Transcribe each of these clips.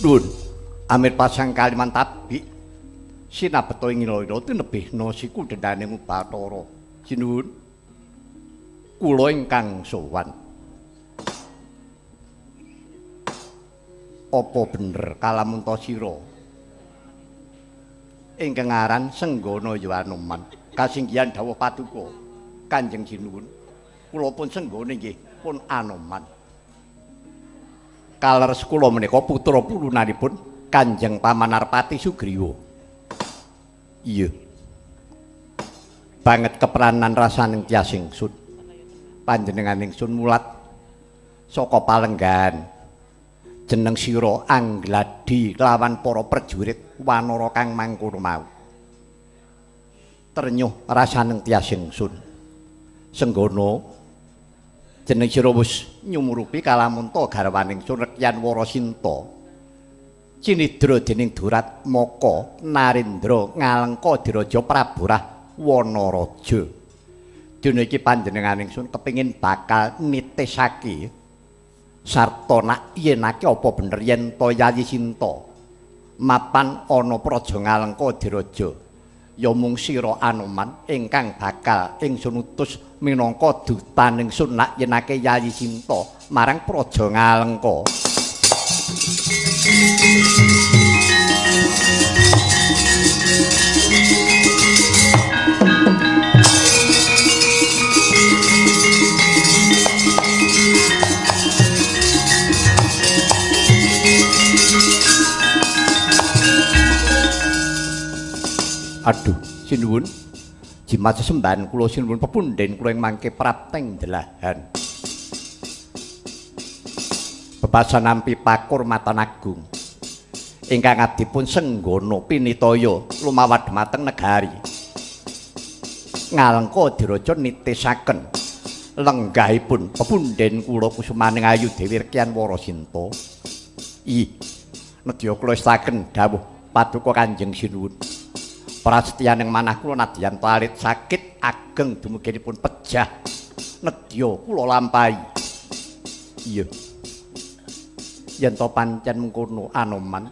Nuwun Amir pasang kaliman tabik sinabeta ing ila-ila tinebihna siku dendane Bathara. Sinuwun kula ingkang sowan. Apa bener kalamunta sira ingkang aran Senggana ya Anoman? Kasinggihan dawuh paduka Kanjeng Sinuwun. Kula pun Senggana inggih pun Anoman. Kaleres kula menika putra pulunanipun Kanjeng Paman Arpati Sugriwa. Iya. Banget kepranan rasaning tias ingsun. Panjenengan ingsun mulat saka palenggahan jeneng sira anggladi kelawan para prajurit wanara kang mangkono mau. Trenyuh rasaning tias ingsun. Senggana jeneng sira wis nyumurupi kalamunta garwaning ingsun Rekyan Warasinta. Cinidra dening Durat Maka Narendra Ngalengka Diraja Praburah Wanaraja. Dina iki panjenengan ingsun kepengin bakal nitisake sarta nak yenake apa bener yen ta Yayi Sinta mapan ana praja Ngalengka Diraja. Ya mung sira Anoman ingkang bakal ingsun utus minangka dutan ingsun nak yenake Yayi Sinta marang praja Ngalengka. Aduh, sinuwun. Jimat sesembahan kula sinuwun pepundhen kula ing mangke prapteng delahan. Bebasan nampi pakurmatan agung ingkang abdipun Senggana pinitaya lumawat dhumateng negari Ngalengka Diraja nitisaken lenggahipun pepundhen kula kusumaning Ayu Dewi Rekyan Warasinta. Ih, nedya kula estaken dawuh paduka Kanjeng Sinuwun. Prasetyaning manah kula nadyan talit sakit ageng dumuginipun pejah nedya kula lampahi. Iya. Yen to pancen mengkono Anoman,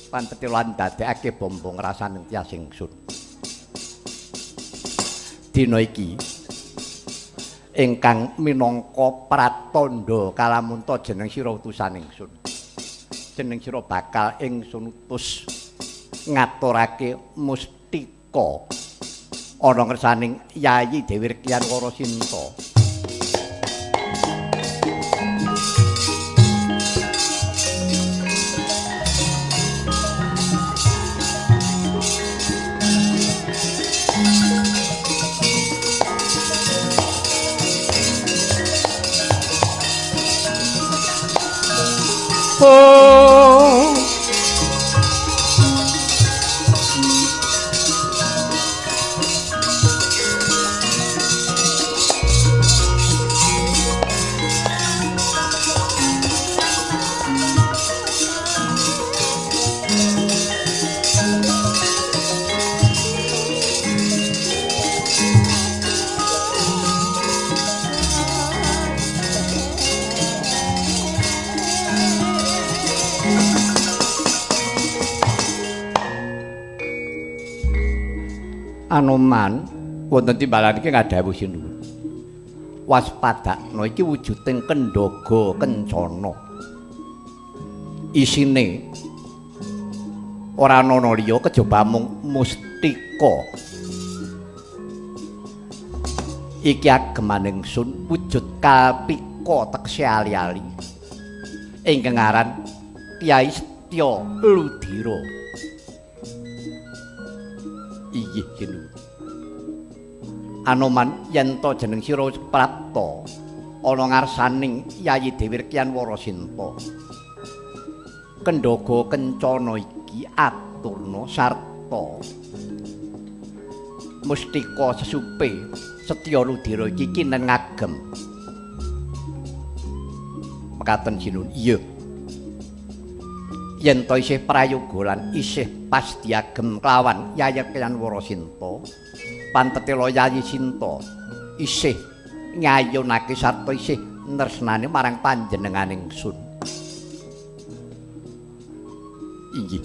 pantete lan ndadekake bombong rasaning tias ingsun. Dina iki ingkang minangka pratandha kalamunta jeneng sira utusan ingsun. Jeneng sira bakal ingsun utus ngaturake mustika ana ngersaning Yayi Dewi Rekyan Warasinta. Oh. Anoman wonten timbalan iki ngadhawuh sinuwun. Waspadakna iki wujuding kendhaga kencana. Isine ora ana liya kejaba mung mustika. Iki agemaning sun wujud kalpika tekse ali-ali. Ingkang aran Kyai Setya Ludira. Inggih sinuwun. Anoman yen ta jeneng sira prapta ana ngarsaning Yayi Dewi Rekyan Warasinta. Kendhaga kencana iki aturna sarta mustika sesupe Setya Ludira iki kinen ngagem. Mekaten sinuwun. Iya. Yen ta isih prayoga lan isih pas diagem kelawan Yayi Rekyan Warasinta, pantete Yayi Sinta isih ngayunake sarta isih nresnani marang panjenenganing sun. Inggih.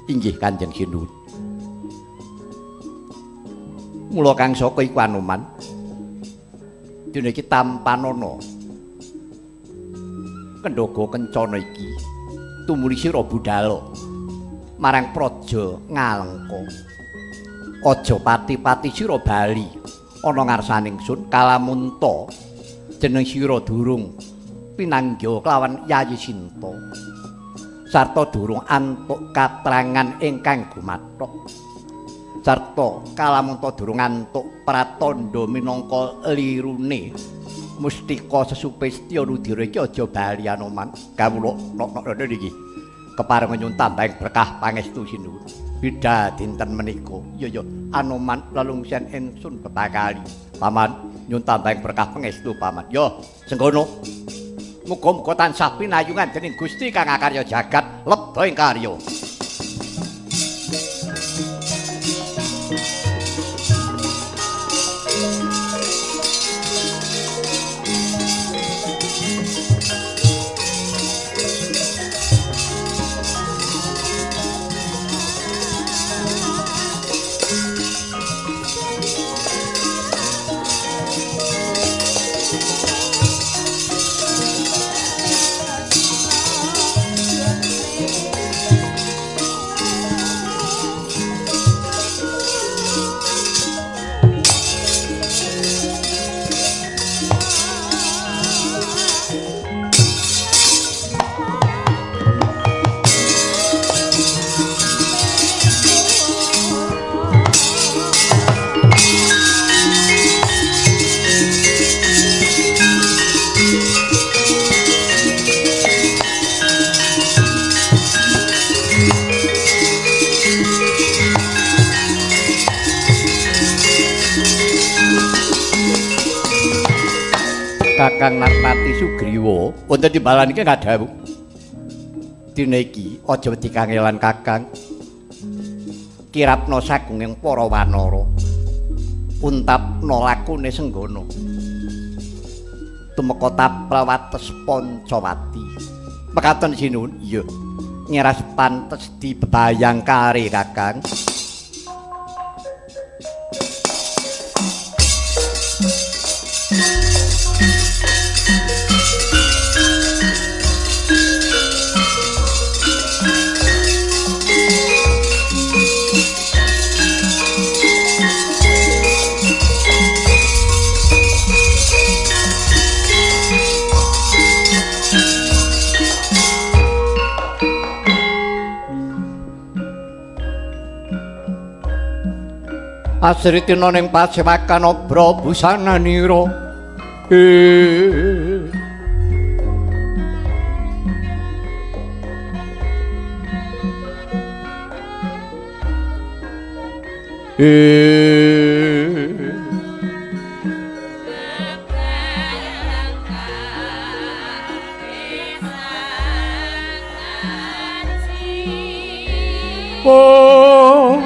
Inggih Kanjeng Sinuwun. Mula kang saka iku Anoman. Dina iki tampanana kendhaga kencana iki tumuli sira budhala marang praja Ngalengka. Aja pati-pati sira bali ana ngarsaning sun kalamunta jeneng sira durung pinangga kelawan Yayi Sinta sarta durung antuk katrangan ingkang gumathok sarta kalamunta durung antuk pratandha minangka lirune mustika sesupe Setya Ludira iki aja bali Anoman. Kawula nok-nok niki kepareng nyuwun tambahing berkah pangestu sinuwun. Bida dinten menika. Iya ya Anoman lelungsian ingsun bebakali. Paman nyuwun tambahing berkah pangestu paman. Yo senggono. Muga-muga tansah pinayungan dening Gusti kang akarya jagat lebda ing karya. Kakang Narpati Sugriwa wonten timbalan iki ngadhawuh. Dina iki aja wedi kangelan Kakang. Kirapna sagunging para wanara. Untapna lakune Senggana. Tumeka tapel wates Pancawati. Mekaten sinuwun? Iya. Ngeras pantes dibebayang kare Kakang. Asritina ning pasewakan obra busananira. Oh.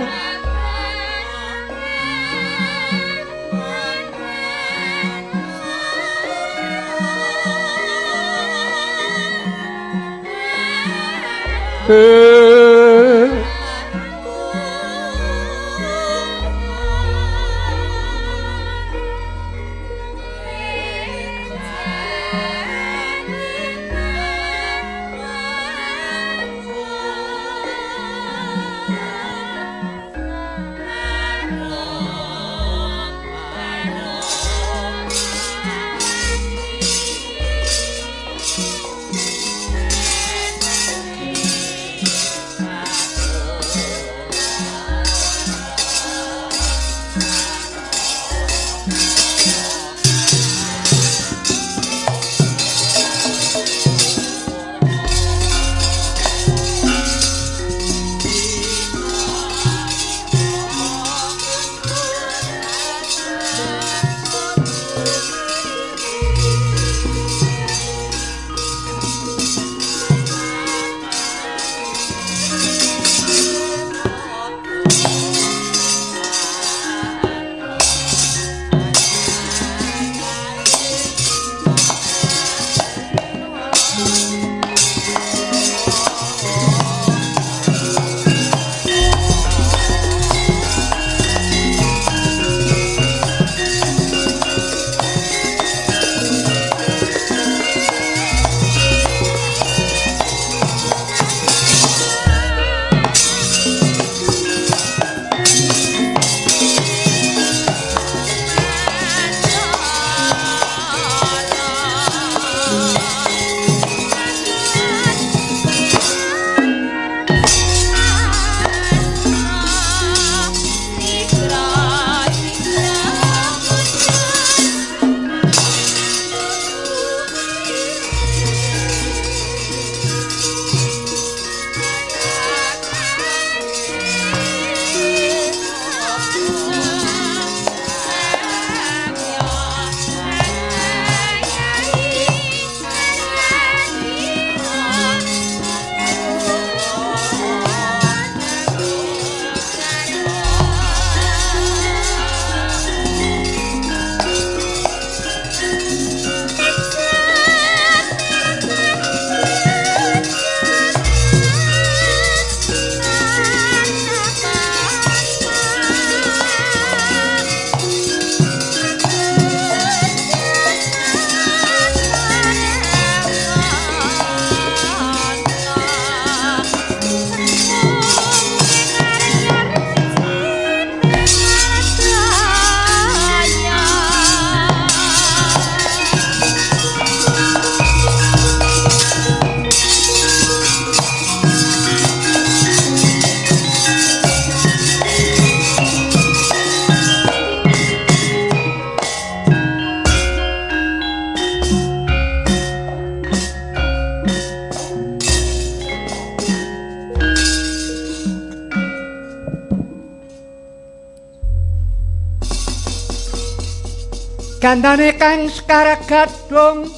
Gandane kang Sekar Gadhung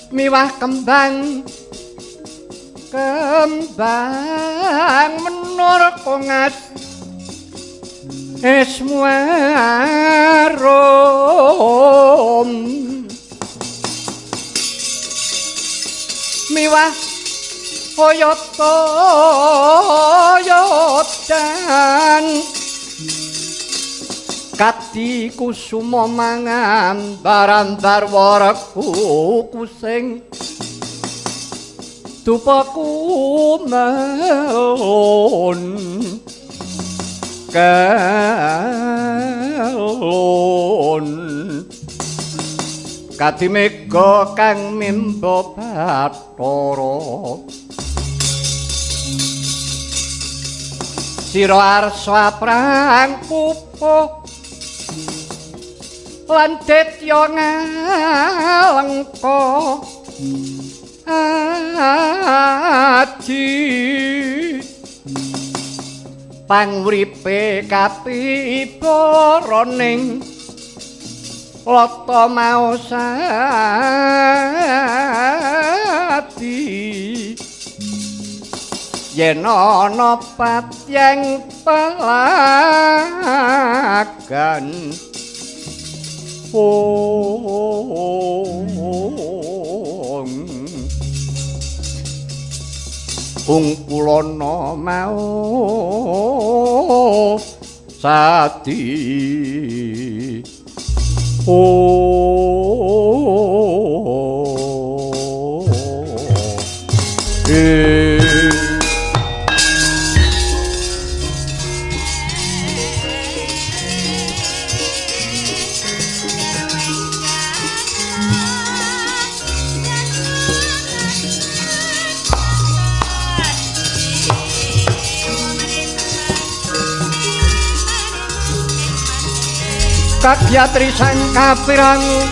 miwah kembang kembang menur kongas esmuarum miwah oyot-oyotan kadi kusuma mangambar-ambar waraku kusing dupa kumelun kelun kadi mega kang mimba bathara sira arsa prang pupuh lan detya ngalengka aji panguripe kapiparaning lata maosadi yen ana patyeng pelagan ung kulana mau sadi Kagyatri sang kapirangu